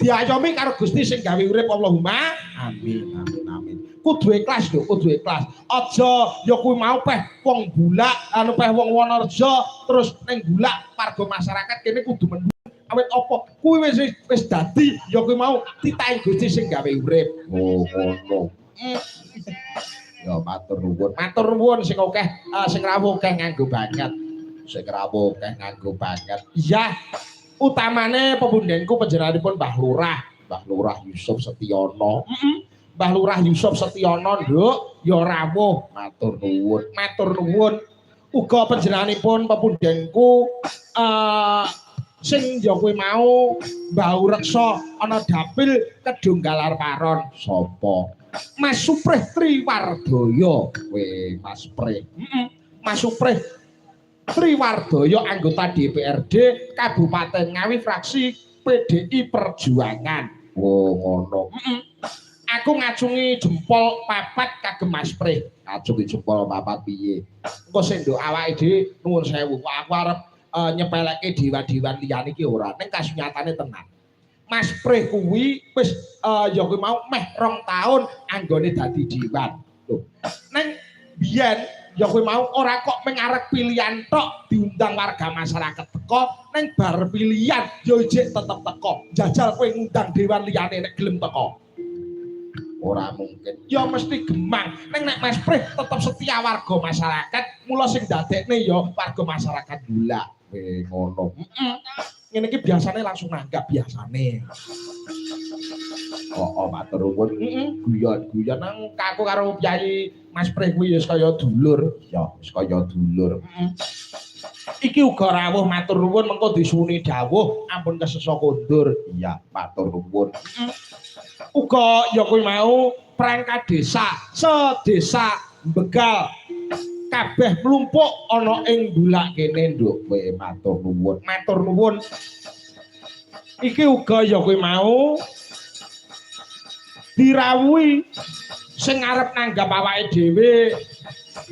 Diayomi karo Gusti sing gawe urip, Allahumma amin amin amin. Kudu ikhlas lho, kudu ikhlas. Aja ya kuwi mau peh wong Bulak, anu peh wong Wonorejo terus ning Bulak warga masyarakat kene kudu mendung. Awit apa? Kuwi wis wis dadi ya kuwi mau titahe Gusti sing gawe urip. Oh, ngono. Ya matur nuwun. Matur nuwun sing akeh sing rawuh akeh nganggo banget. Sing rawuh akeh nganggo banget. Iya. Utamane pepundhenku panjenenganipun Mbah Lurah, Mbah Lurah Yusuf Setiono. Mbah Lurah Yusuf Setiono, Nduk, ya rawuh. Matur nuwun. Matur nuwun. Uga panjenenganipun pepundhenku sing ya kuwi mau Mbah Ureksa ana dapil Kedung Galar Paron. Sapa? Mas Suprih Triwardaya. We Mas Prih. Mas Suprih Triwardaya anggota DPRD Kabupaten Ngawi fraksi PDI Perjuangan. Oh ngono. Aku ngacungi jempol papat kagem Mas Prih. Ngacungi jempol papat piye? Engko sing nduk awake dhewe nuwun sewu. Kok aku arep nyepeleke dewan-dewan liyane iki ora. Ning kasunyatane tenan. Mas Prih kuwi wis ya kuwi mau meh 2 taun anggone dadi dewan. Lho. Ning biyen ya kuwi mau ora kok mengarep pilihan tok diundang warga masyarakat teko, ning bar pilihan ya ijik tetep teko. Jajal kowe ngundang dewan liyane nek gelem teko. Ora mungkin. Ya mesti gemang. Ning nek Mas Prih tetep setia warga masyarakat, mula sing dadekne ya warga masyarakat Bulak. We ngono. Heeh. Ngene iki biasane langsung nanggap biasane. Oh, matur nuwun. Heeh, guyon-guyon nang aku karo Kyai Mas Prih kuwi ya kaya dulur. Ya, wis kaya dulur. Heeh. Iki uga rawuh matur nuwun mengko disuwuni dawuh ampun kesesa kondur. Iya, matur nuwun. Heeh. Uga ya kuwi mau perangkat desa, sedesa Begal kabeh mlumpuk ana ing Bulak kene, Nduk. Kowe matur nuwun. Matur nuwun. Iki uga ya kuwi mau dirawuhi sing arep nanggap awake dhewe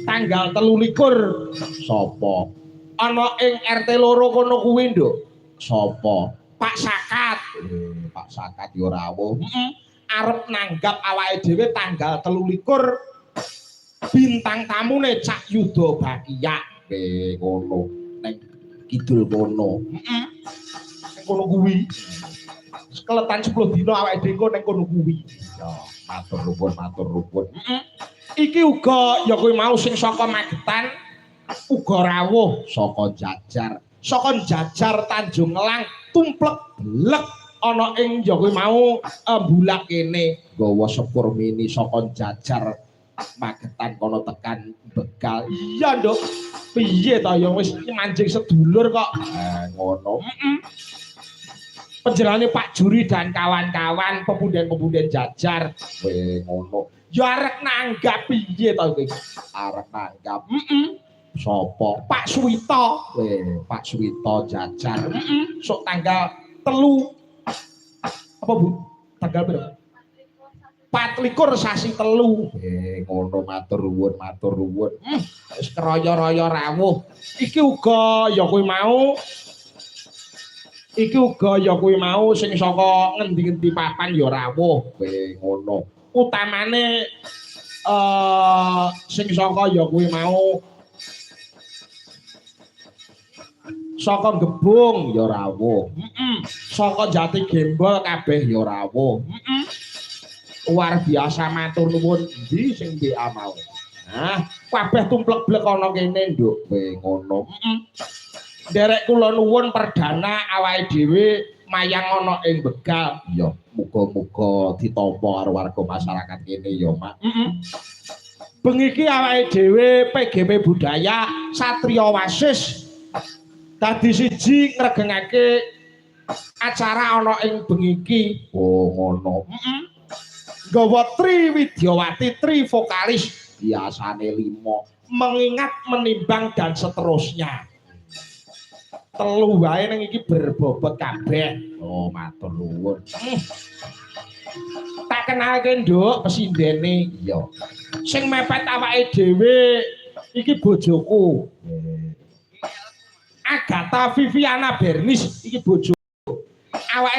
tanggal 23 sapa? Ana ing RT 2 kono kuwi, Nduk. Sapa? Pak Sakat. Pak Sakat ya rawuh. Heeh. Arep nanggap awake dhewe tanggal 23, bintang tamune Cak Yuda Bakiak. Ngono. Ning kidul kono. Heeh. Ning kono kuwi. Sekeletan 10 dina awake dhewe engko ning kono kuwi. Ya, matur nuwun, matur nuwun. Heeh. Iki uga ya kuwi mau sing saka Magetan uga rawuh saka Jajar. Saka Jajar Tanjung Elang tumplek blek ana ing ya kuwi mau Bulak kene nggawa sepur mini saka Jajar Magetan kono tekan Begal. Iya, Nduk. Piye ta ya wis manjing sedulur kok. Ngono. Heeh. Panjenengane Pak Juri dan kawan-kawan pepunden-pepunden Jajar. We ngono. Ya arek nanggap piye ta kowe? Arek nanggap. Heeh. Sopo? Pak Suwito. We, Pak Suwito Jajar. Heeh. Sok tanggal 3 apa, Bu? Tanggal berapa? 24 sasi 3. Ngono, matur nuwun, matur nuwun. Wis keraya-raya rawuh. Iki uga ya kuwi mau Iki uga ya kuwi mau sing saka ngendi-ngendi papan ya rawuh. Kowe ngono. Utamane sing saka ya kuwi mau saka Gebung ya rawuh. Heeh. Saka Jati Gembol kabeh ya rawuh. Heeh. Luar biasa, matur nuwun. Endi sing WA mau? Nah, kabeh tumplek-blek ana kene, Nduk. Kowe ngono. Heeh. Nderek kula nuwun perdana awake dhewe mayang ana ing Begal. Ya, muga-muga ditampa karo warga masyarakat kene ya, Mak. Heeh. Bengi iki awake dhewe PGP Budaya Satria Wasis dadi siji ngregengake acara ana ing bengi iki. Oh, ngono. Heeh. Nggawa Tri Widyawati, tri vokalis biasane 5, mengingat, menimbang, dan seterusnya. 3 wae ning iki berbobot kabeh. Oh, matur nuwun. Tak kenalke, Nduk, pesindene. Iya. Sing mepet awake dhewe iki bojoku. Agatha Viviana Bernis iki bojo. Awake